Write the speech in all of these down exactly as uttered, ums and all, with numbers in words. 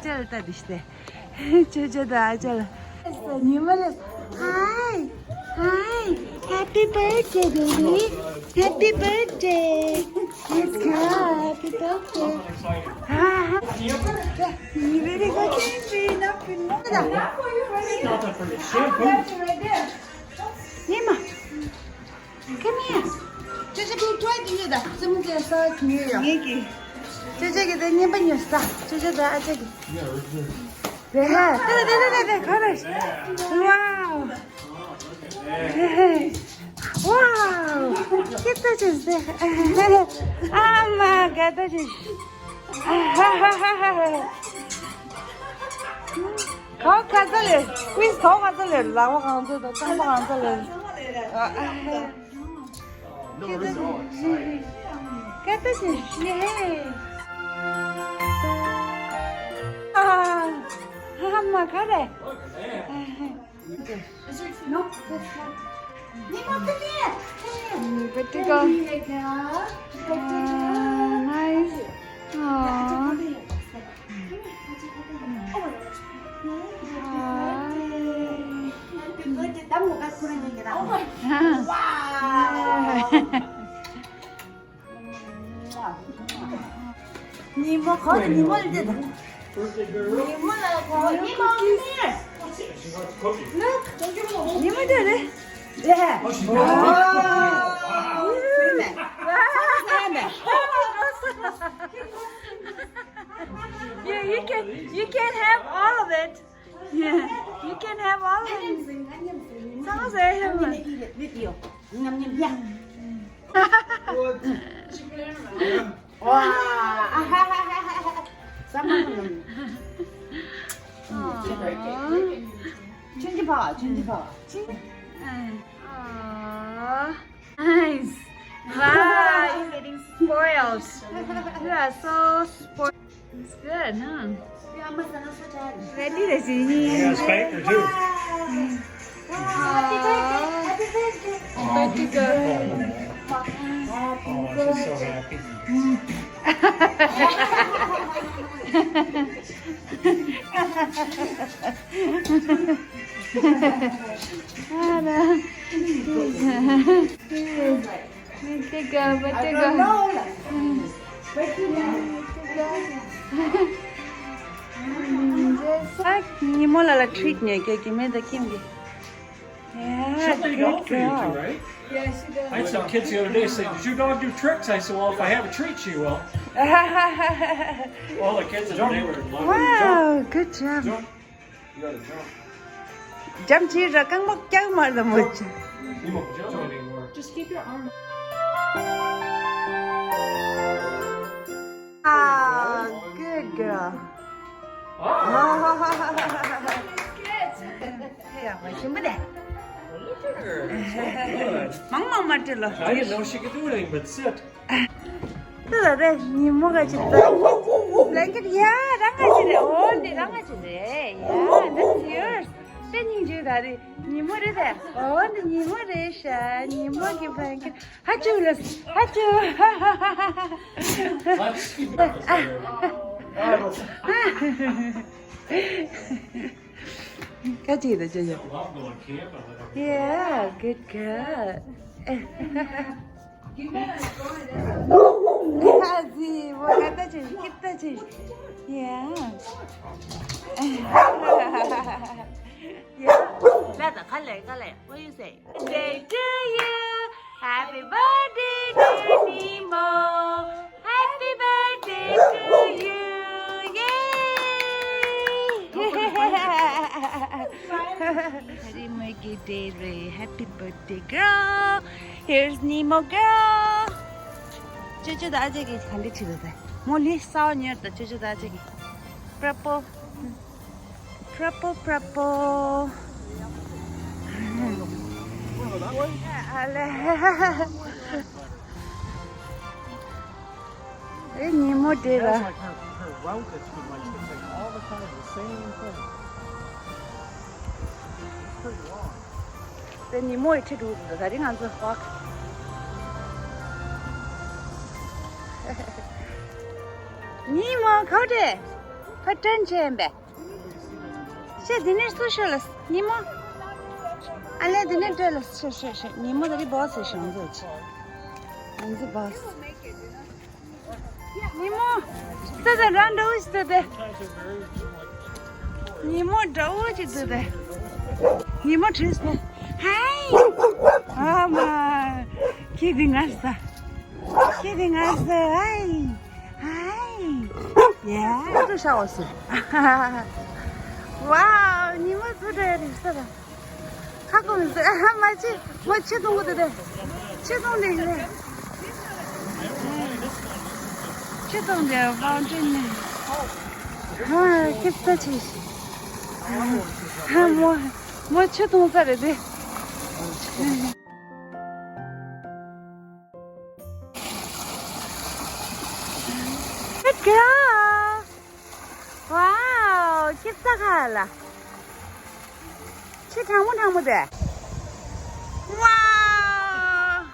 ལ་ལྟ་དེ་ཤི་སྟེ། ཅོ་ཅོ་དང་ཨ་ཅག་ལ། ཉི་མ་ལ། Hi, hi, happy birthday, baby. Happy birthday. Let's go. Happy birthday. You really got candy, not been more than. ཉི་མ། Come here. ཅོ་ཅོ་གིས་ཊོའི་དེ་ཉོས་དང་། སེམས་ཅན་ས་ཉོས་ཡོད། ངས་ཀྱིས། ཅོ་ཅོ་གིས་དེ་རྔན་པ་ཉོས་ས། ཅོ་ཅོ་དང་ཨ་ཅག་གིས། དེ་ཧ། དེ་དེ་དེ་དེ་དེ་ག་རེ། Wow. Wow. ཁྱེད་ལྟ་ཅི་ཟེ། ཨ་མ་དགའ་ལྟ་ཅི། ཁ་ཁ་ཚ་ལེ། ཀིུས་ཁ་ཁ་ཚ་ལེ། ལག་པ་གང་ཚོད་དང་རྐང་པ་གང་ཚོད་ལེ། ཀ་ཏ་ཞིག་ཤི་ཧེ། ཨ་ཧ་མ་ཁ་རེ། Is there no? That's not. Nemo, come here. Come here. Good to go. Here you go. Good to go. Nice. Aww. Aww. Wow. ཉི་མ་ག་ཉི་མ་ལ་དེ་དང་། ཉི་མ་ལ་ག་ཉི་མ་ལ་ནི། ཉི་མ་དེ་རེད། དེ། Yeah, you can, you can have all of it. Yeah, you can have all of it. ཚང་མ་ཟ་ཡ་ཡོད་མ། Video. ཉམ་ཉམ་ཡ། ཨ་ཧ་ཧ་ཧ་ཧ། ས་མ་ནམ། ཆུན་ཅི་ཕ། ཆུན་ཅི་ཕ། Nice. Wow, you're getting spoiled. You are so spoiled. It's good, huh? Ready to see. Yeah, spanker too. Happy birthday. Happy birthday. Oh, she's so happy. Good girl, good girl. ཉི་མོ་ལ་ལ་treat ཉོས་ཀྱི་མེད་ད་ཁྱིམ་གྱི། Yeah, good girl. I had some kids the other day say, "Does your dog do tricks?" I said, "Well, if I have a treat, she will." All the kids, they were, wow, good job. You gotta jump. Jump ཅི་ར་རྐང་པ་བཀྱག་མ་ར་མོ་ཅི། Just keep your arm. Ah, good girl. Ah. ཡ་མ་ཞིམ་པོ་ནས། Look at her. She's so good. མང་མང་མ་སྤྲད་ལོ། I didn't know she could do anything but sit. དེ་ལ་རེ་ཉི་མོ་ག་ཅིག་ད། Blanket ཡ་རང་ག་ཅིག་རེད། འོ་འདི་རང་ག་ཅིག་རེད་ཡ། That's yours. དེ་སྙིང་རྗེ་ད་རེད། ཉི་མོ་རེད་དེ། འོ་འདི་ཉི་མོ་རེད་ཤག་ཉི་མོ་གི་blanket. ཧ་ཅུ་ལ་ཧ་ཅུ། ག་ཅིག་ད་ཅི་ཡ། Yeah, good girl. ཨ་ཙི། མོ་ཁ་ལྟ་ཅི། ཁྱི་ལྟ་ཅི། Yeah. Yeah. ལ་ད་ག་ལེ་ག་ལེ། What you say? Birthday to you. Happy birthday, dear Nemo. Happy birthday to you. Yay! ད་རེས་མོའི་གི་day རེད། Happy birthday, girl. Here's Nemo, girl. ཅོ་ཅོ་དང་ཨ་ཅག་གིས་ག་འདྲ་བྲིས་འདུག་ཟེར། མོ་ལི་གསར་པ་ཉོས་དང་། ཅོ་ཅོ་དང་ཨ་ཅག་གིས། Purple. Purple, purple. ཨ་ལེ། ཨེ་ཉི་མོ་འདྲ་ར། That's like her, her route that's been, like, it's like all the time the same thing. It's pretty long. དེ་ཉི་མོ་ཡི་ཁྲི་འདུག་ད་རིང་ང་ཚོ་walk. ཉི་མོ་ག་པར་འགྲོ། ཕ་ཊན་ཆེན་པས། ཤེ་འདི་ནས་སུ་ཤོད་ལ་ཉི་མོ། ཨ་ལས་འདི་ནས་སྤྲད་ལ་ཤེ་ཤེ་ཤེ་ཉི་མོ་ད་རི་བོ་སི་ཤང་ཟོ་ཆེ། ཨ་ནི་བོ་སི། ཉི་མོ། ད་ད་རང་འདྲ་བོ་ཞིག་ད་ད། ཉི་མོ་འདྲ་བོ་ཞིག་ད་ད། ཉི་མོ་བྲིས་ནས། ཧའི། ཨ་མ། ཁྱི་འདི་ངར་ས། ཁྱི་འདི་ངར་ས་ཧའི། ཧའི། ཡ། ཏུ་ཤ་བ་སི། ཝའོ། ཉི་མོ་ཚུ་འདྲ་རེད་ས་ད། ཁ་སྐོམ་ཟེར། ཨ་མ་ཅི། མོ་ཆུ་འཐུང་གི་འདུག་སྟེ། ཆུ་འཐུང་ནས་ཡིན་ནས། ཆུ་འཐུང་སྟེ་བང་ཁྲིད་ནས། ཧ་ཁྱི་ལྟ་ཆེ་ཤི། ཧ་མོ། མོ་ཆུ་འཐུང་ས་རེད་དེ། Good girl. Wow, ཁྱི་ལྟ་ག་ལ། ཁྱི་གྲང་མོ་གྲང་མོ་དེ། Wow.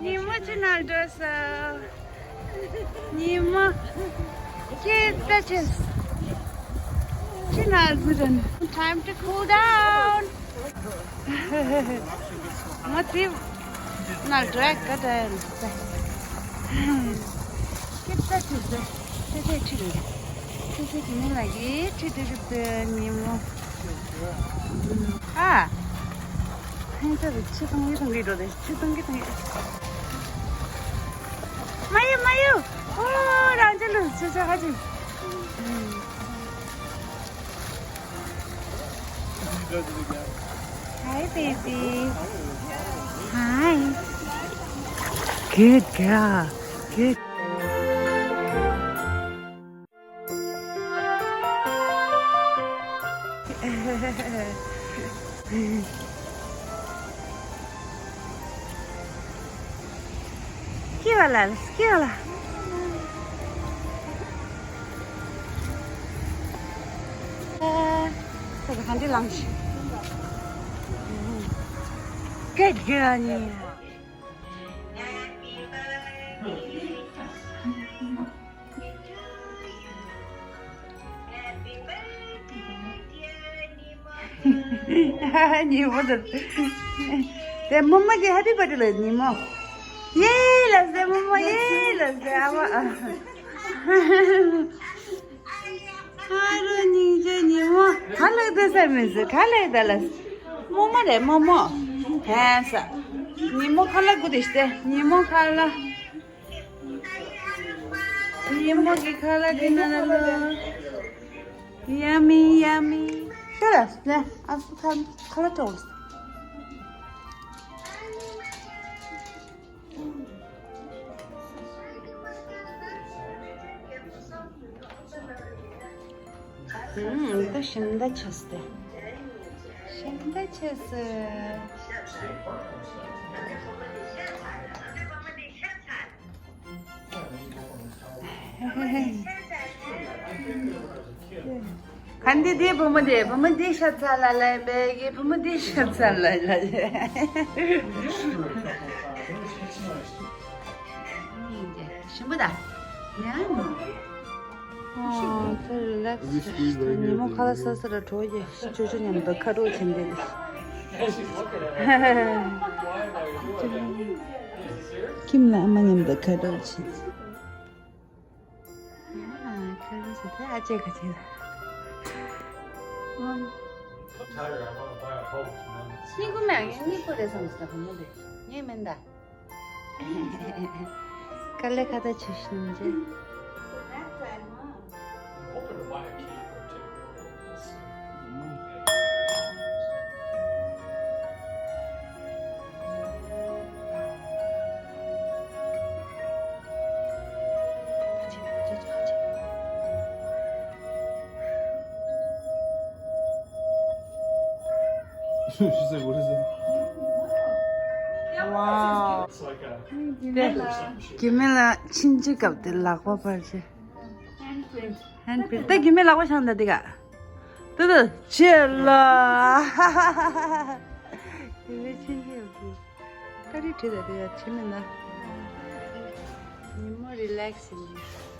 ཉི་མ་ཅི་ན་འགྲོ་ས། ཉི་མ། ཁྱི་ལྟ་ཆེ། ཅི་ན་ཟི་རན། Time to cool down. མ་ཏི་ན་འགྲོ་ཡ་ག་ད་ཡ་ལ་ས། ཁྱི་ལྟ་ཆེ་ས། ཏེ་ཏེ་ཁྲིད་རེད། ཏེ་ཏེ་ཁྱི་མི་ལ་གི་ཁྲིད་དེ་རེད་ཉི་མ། ཨ། ཧན་ཙ་རེ་ཆུ་གཏོང་གི་གཏོང་གི་འགྲོ་རེད། ཆུ་གཏོང་གི་གཏོང་གི། མ་ཡུ་མ་ཡུ། ཨོ་རང་ཅི་ལུ་ཆུ་ཆ་ཧ་ཅི། Hi, baby. Hi. Good girl. Good. སྐྱེ་བ་ལ་སྐྱེ་བ་ལ། ཨ། ཁོ་ག་འདི་ལངས་ཤིག་སྐད་དགེ་བ་ནི། ཉི་མོ་དང་། དེ་མོ་མོ་གི་Happy Birthday ལ་ཉི་མོ། ཡེ་ལ་ཟེ་མོ་མོ་ཡེ་ལ་ཟེ་ཨ་མ། ཨ་རོ་སྙིང་རྗེ་ཉི་མོ། ག་ལེགས་དེ་ཟེ་མི་ཟེ་ག་ལེགས་དེ་ལ། མོ་མོ་རེད་མོ་མོ། ཧེ་ས། ཉི་མོ་ཁ་ལག་དགུ་དེ་སྟེ་ཉི་མོ་ཁ་ལག་ཉི་མ་གི་ཁ་ལག་དེ་ན་ན་ལོ། Yummy, yummy. ཤོད་ལ་ལེ་ཨ་སུ་ཁ་ཁ་ལག་ཏོག་ཨུམ། ད་ཞིམ་ད་ཆེ་སྟེ། ཞིམ་ད་ཆེ་སྟེ། ག་འདི་འདི་བུ་མོ་འདི་བུ་མོ་འདི་ཤ་ཚ་ལ་ལ་ཡིན་པས་ཀྱི་བུ་མོ་འདི་ཤ་ཚ་ལ་ལ་ཡིན། ཞིམ་པོ་ད། ཡང་། ཨོ། ད་རི་ལེགས་ཉི་མོ་ཁ་ལག་ཟ་ས་ལ་གྲོ་ཡེ་ཅོ་ཅོ་མཉམ་དུ་ཁ་དྲོ་བྱེད་འདི་རེད། ཁྱིམ་ལ་ཨ་མ་མཉམ་དུ་ཁ་དྲོ་བྱེད། ཨ། ཁ་རོ་ཟེར་ཏེ་ཨ་ཅེ་ཁ་ཅེ་ལ། སྙིང་པོ་མེད་སྙིང་པོ་རེད་བསམ་ཟེར་བུ་མོ་དེ་ངས་མིན་ད། དཀའ་ལས་ཁ་ད་ཆེ་ཤིན་ཅེ། She said, "What is it?" Wow. དེ་རྒྱུ་མེད་ལ་ཕྱིན་ཅི་སྐབས་དེ་ལག་པ་པར་ཆེ། ཧན་པིར། ད་རྒྱུ་མེད་ལག་པ་བྱང་ད་དེ་ག་ཏུ་ཏུ་ཆེ་ལ། རྒྱུ་མེད་ཕྱིན་ཅི་སྐབས་དེ། ད་རི་བྲིས་ད་དེ་ག་ཆེ་མེད་ན། ཉི་མོ་རི་ལེགས་ཡིན།